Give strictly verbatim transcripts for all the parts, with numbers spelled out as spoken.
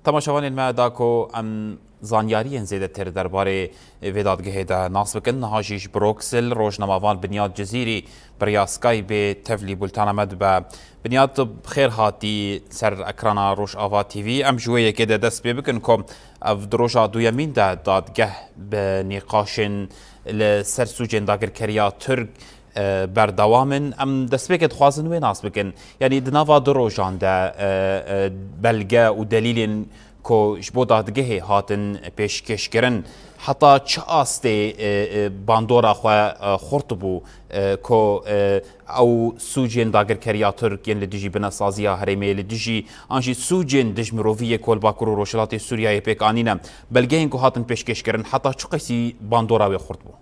Temaşevanên me, da ku em zanyariyên zêdetir derbarê vê dadgehê de nas bikin, niha jî ji Bruksel rojnamevan Binyat Cizîrî bi riya Skypeê tevlî bultena me dibe. Binyat, bi xêr hatî ser ekrana Rojava T V. Em ji wê yekê de dest pê bikin ku ev di roja duyemîn de dadgeh bi nîqaşên li ser sûcên dagirkeriya Tirk e, berdewam in. Em destpêkê dixwazin wê nas bikin. Yanî di nava du rojan de, e, e, belge û delîlên ku ji bo dadgehê hatin pêşkêşkirin, heta çi astê, e, e, bandora xwe, e, xurt bû, e, ku, e, ew sûcên dagirkeriya Tirk yên li dijî binesaziya herêmê, li dijî an jî sûcên dijmirovî yê ku li Bakur û Rojhilatê Sûriyeyê pêk anîne, belgeyên ku hatin pêşkêşkirin, heta çi qasî bandora wê xurt bû?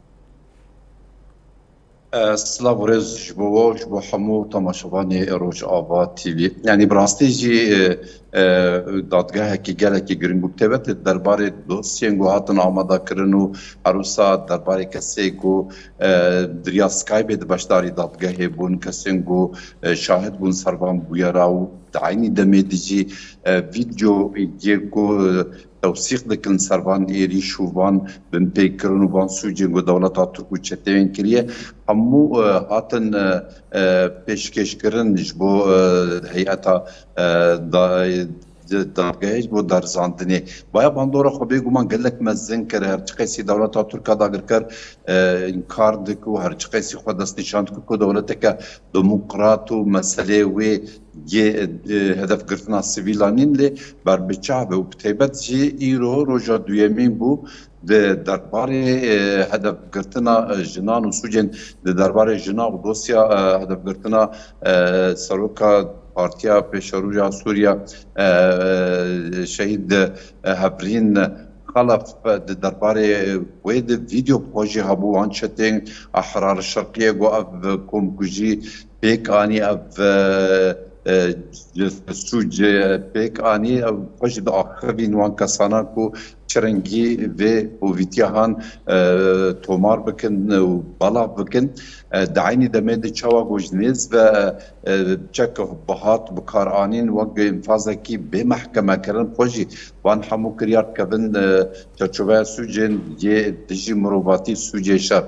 E, silav û rêz ji bo we, ji bo hemû temaşevanê Rojava T V. Yanî bi rastî jî, e, e, dadgehekî gelekî giring bû. Bi taybet derbarê dosyên ku hatin amadekirin û her wisa derbarê kesê ku, e, di riya Skypeê di beşdarî dadgehê bûn, kesên ku, e, şahid bûn ser van bûyera û di eynî demê de jî, e, vîdeo yê ku, e, tewsîq dikin ser van êrîş û van binpêkirin û van sûcên ku dewleta Tirk û çeteyên kiriye, hemû, e, hatin, e, e, pêşkêşkirin ji bo, e, heyeta, e, da-, dadgehê, ji bo derzandinê. Baya bandora xwe bêguman gelek mezin kir. Her çiqasî dewleta Tirk a dagirker, e, înkar dike û her çiqasî xwe destnîşan dike ku dewleteke demokrat û meseleyê wê yê, e, hedefgirtina sivîlan nîn, lê ber bi çav e û bi taybet jî îro roja duyemîn bû di derbarê, e, hedefgirtina, e, jinan û sûcên di derbarê jina û dosya, e, hedefgirtina, e, seroka Partiya Pêşerû ya Sûriye, e, e, şehîd, e, Hevrîn Xelef di derbarê wê de vîdeo bi xwe jî hebû, wan çetên Ehrar Şerqiyê got ev komkujî pêk anî, ev, e, e, sûc pêk anî, ew xwe jî diaxivîn wan kesana ku çi rengî vê hovîtiya han, e, tomar bikin û belav bikin. E, di eynî demê de çawa ku ji nêz ve, e, çek bihat bikaranîn wek enfazekî bê mehkemekirin, xwe jî van hemû kiryar dikevin, e, çarçoveya sûcên yê dijî mirovatî, sûcê şer.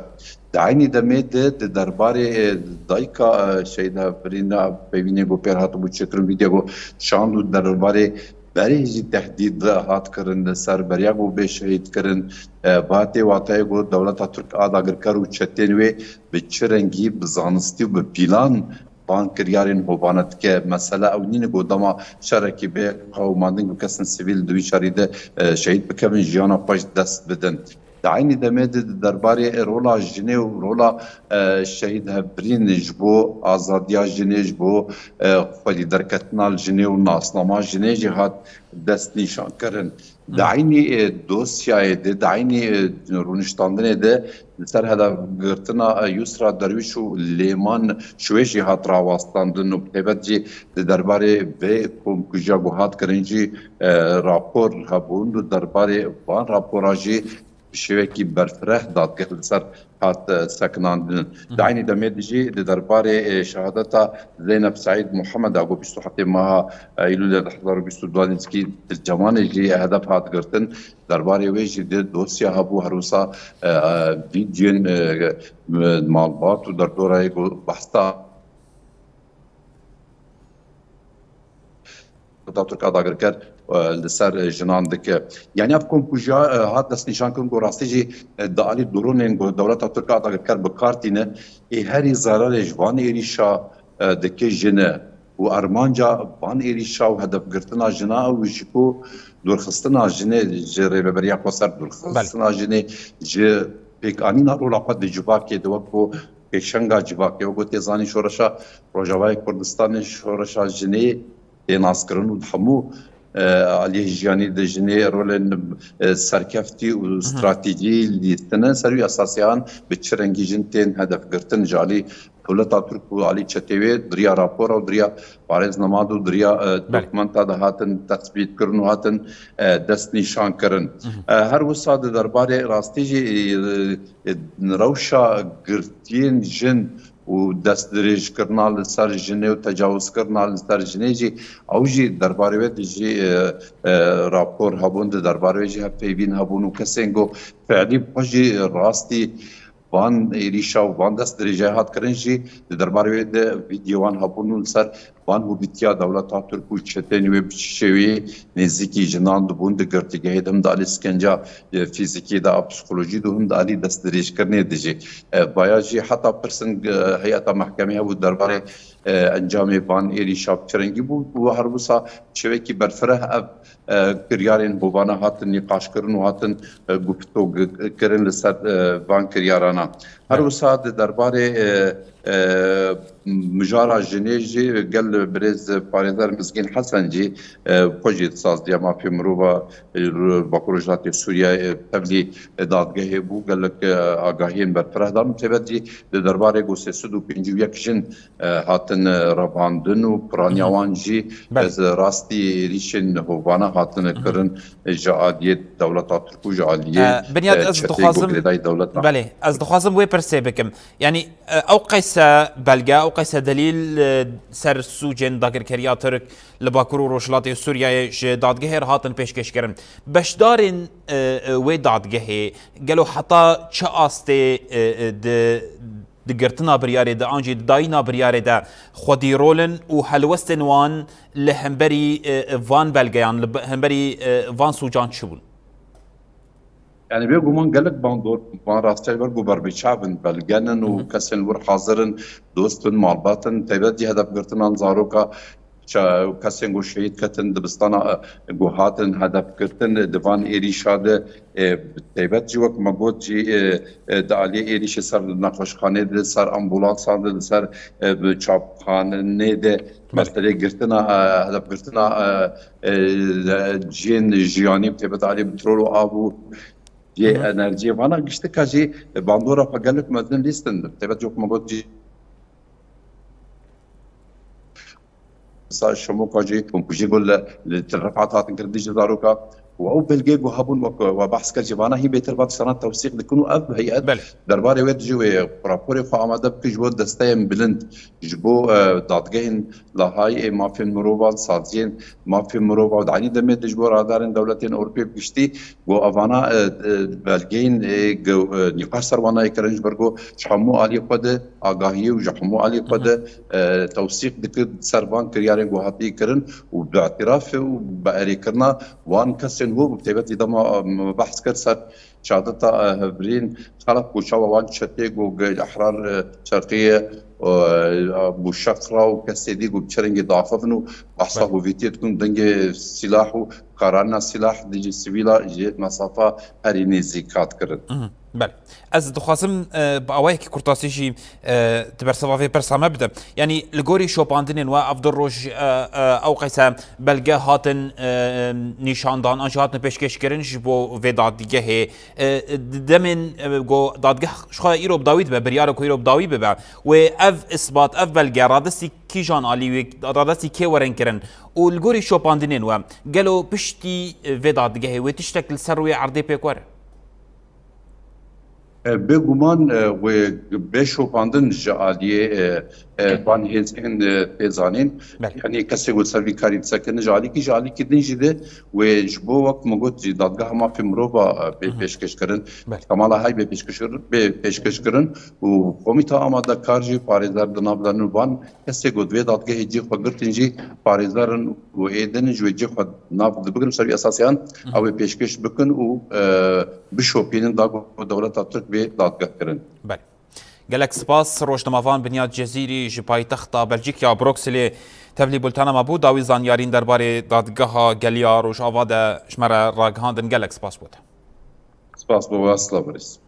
Di eynî demê de di derbarê, e, dayika, e, Şehîd Hevrîn a peyvînê ku pêr hatibû çêkirin, vîdeo ku şand û derbarê berê jî tehdîd hat kirin li ser beriya ku bê şehîd kirin, e, ba tê wateyê ku dewleta Tirk a dagirker û çetên wê bi çi rengî, bi zanistî û bi pîlan van kiryarên hovane dike. Mesele ew nîne ku dema şerekî bê qewimandin ku kesên sivîl di wî şerî de, e, şehîd bikevin, jiyana xwe ji dest bidin. Di eynî demê de di derbarê rola jinê û rola, e, Şehîd Hevrîn ji bo azadiya jinê, ji bo, e, xwedî derketina li jinê û nasnama jinê jî hat destnîşankirin. Di Hı. eynî, e, dosyayê de, di eynî, e, rûniştandinê de li ser hedefgirtina, e, Yusra Derwîş û Lêman Şuwê jî hat rawestandin û bi taybet jî di derbarê vê komkujiya ku hat kirin jî, e, rapor hebûn û derbarê van rapora jî bi şêwekî berfireh dadgeh li ser hat, e, sekinandin. Hı hı. Di eynî demê de jî di derbarê, e, şehadeta Zeynep Seîd Muhammed a ku bîst û heftê meha, e, Eylûlê du hezar û bîst û du dîskî di Cemanê jî hedef hat girtin. Derbarê wê jî di dosya hebû, her wisa, e, e, vîdyoyên, e, e, malbat û derdorayê ku behsa Dewleta Tirk a dagirker, e, li ser, e, jinan dike. Yanî ev komkujiya, e, hat destnîşankirin ku rastî jî, e, di alî dronên ku dewleta Tirk a dagirker bi kar tîne, ê herî zerarê ji van êrîşa, e, dike jin e. Û armanca van êrîşa û hedefgirtina jina ew jî ku dûrxistina jinê ji rêveberiya xweser, dûrxistina Belê. jinê ji pêkanîna rola xwe di civakê de wek ku pêşenga civakê, wek ku tê zanîn şoreşa Rojavayê Kurdistanê, şoreşa jinê tê naskirin û di hemû, e, aliyê jiyanî de jinê rolên, e, serkeftî û Hı hı. stratejî lîstine. Ser wî esasiyan bi çi rengî jin tên hedefgirtin ji alî dewleta Tirk û alî çetê wê di riya rapora û di riya parêznama de û di riya, e, Belê. dokumenta de hatin tesbîtkirin û hatin, e, destnîşankirin. Hı hı. E, her wisa di derbarê rastî jî, e, e, rewşa girtiyên jin û destdirêjkirina li ser jinê û tecawizkirina li ser jinê jî, ew jî derbarê wê de jî, e, e, rapor hebûn, di derbarê wê jî hevpeyvîn hebûn û kesên ku fiilî xwe jî rastî van êrîşa û van destdirêje hat kirin jî di derbarê wê de vîdyowan hebûn û li ser van hûbîtiya dewleta Tirk û çetên wê bi çi şêweyê nêzîkî jinan dibûn di girtîgehê de, him di alî sikenca, e, fîzîkî de, a psîkolojî de û him di alî destdirêjkirinê de jî. E, baya jî heta pirsin, e, heyeta mehkemê hebû derbarê, e, encamê van êrîşa bi çi rengî bû û her wisa şêwekî berfireh ev, e, kiryarên hovana hatin nîqaşkirin û hatin, e, guftû kirin li ser, e, van kiryarana. Her wisa di derbarê, e, e, mijara jinê jî gel birêz parêzer Mizgîn Hesen jî, e, xwe jî di saziya mafê mirova, e, li Bakur Rojhilatê Sûriyeyê, e, tevlî, e, dadgehê bû, gelek, e, agahiyên berfireh dan û têbet jî di derbarê ku sê sed û pêncî û yek jin, e, hatin, e, revandin û piraniya wan jî, Belê. e, rastî êrîşên hovana hatine kirin, e, ji aliyê dewleta Tirk û ji aliyê, E, Binyat, e, ez çetê dixwazim, girêdayî dewleta. Belê, ez dixwazim wê pirsê bikim. Yanî, e, ew qeyse belge, ew qeyse delîl, e, ser sûcên dagirkeriya Tirk li Bakur û Rojhilatê Sûriyeyê ji dadgehê re hatin pêşkêşkirin. Beşdarên, e, e, wê dadgehê gelo heta çi astê, e, e, di, di girtina biryarê de, an jî di dayîna biryarê de xwedî rol in û helwestên wan li hemberî, e, e, van belgeyan, li be-, hemberî, e, van sûcan çi bûn? Yani bêguman gelek bandor, van rastiyê ber ku berbêçav in, belge nin û Hı hı. kesên wir hazir in, dost in, malbat in, taybet jî hedefgirtinan zaroka, ça-, kesên ku şehîd ketin dibistana, e, ku hatin hedefgirtin, di van êrîşa de, e, taybet jî wek me got jî, e, e, di aliyê êrîşê ser nexweşxanê de, ser ambulansan de, ser, e, bi çapxanê de, Belê. meselê girtina, e, hedefgirtina, e, e, cihên jiyanî, bi taybet aliyê petrol û av û yê Hı hı. enerjiyê. Vana giştika jî bandora xwe gelek mezin lîstin. Bi taybet jî wek me got jî, sa şemoka jî, komkujî ku li, li Til Rifat hatin kirin dijî zaroka. Û ew belgeyê ku hebûn wek we behs kir jî vana hîn bêtir va tiştana tewsîq dikin û ev heyet Belê. derbarê wê dijî wê raporê xwe amade bikin ji bo desteyên bilind, ji bo, e, dadgehên Lahayê, mafên mirovan, saziyên mafên mirovan û di eynî demê de ji bo radarên dewletên Ewropê bi giştî, ku evana, e, e, belgeyên, e, ge-, e, nîqaş ser wana yê kirin ji ber ku ji hemû aliyê xwe de agahiyê û ji hemû aliyê xwe de, e, tewsîq dikir ser van kiryarên ku hatî kirin û bi îtirafê û bi erêkirina wan kesên hû bi taybetî dema, e, me behs kir ser şehadeta, e, hevrîn xelef ku çawa wan çetê ku ge-, Ehrar, e, Şerqiyê, e, Bûşeqra û kesê dî ku bi çi rengî diaxivin û behsa Belê. hovîtiyê dikin, dengê sîlah û karana sîlah dijî sivîla ji mesafa herî nêzîk hat kirin. Mhm. Belê. Ez dixwazim, e, bi awayekî kurtasî jî, e, di bersiva vê pirsa me bidim. Yanî li gorî şopandinên we ev du roj, e, e, ew qeyse belge hatin, e, nîşandan, an jî hatin pêşkêşkirin ji bo vê dadgehê. E, di demên, e, ku dadgeh ji xwe îro bi dawî dibe, biryara ku îro bi dawî bibe, wê ev isbat, ev belge radestî kîjan alî wê, radestî kê werin kirin? Û li gorî şopandinên we, gelo piştî, e, vê dadgehê wê tiştek li ser rûyê erdê pêk were? E, bêguman, e, wê bê şopandin ji aliyê, e, e, van hêzên, e, tê zanîn. Belê. Yanî kesê ku ser vî karî disekin ji alîkî, ji alîkî din jî de wê ji bo wek min got jî dadgeha mafê mirova, e, bê Hı hı. pêşkêş kirin. Belê. Kamala Hay bê pêşkêş kirin, bê pêşkêş kirin û komîta amadekar jî parêzer di nav de ne û van kesê ku di vê dadgehê cî xwe girtin jî parêzer in û ê din ji wê cî xwe nav de bigrin ser vî esasiyan Hı hı. ew ê pêşkêş bikin û, e, bişopînin da ku dewleta Tirk bê dadgeh kirin. Belê. Gelek spas. Rojnamevan Binyat Cezîrî ji paytexta Belçîkya Brukselê tevlî bultena me bû. Dawî zanyarîn derbarê dadgeha Geliya Rojava de ji me re ragihandin. Gelek spas bo te. Spas bo we, silav birêz.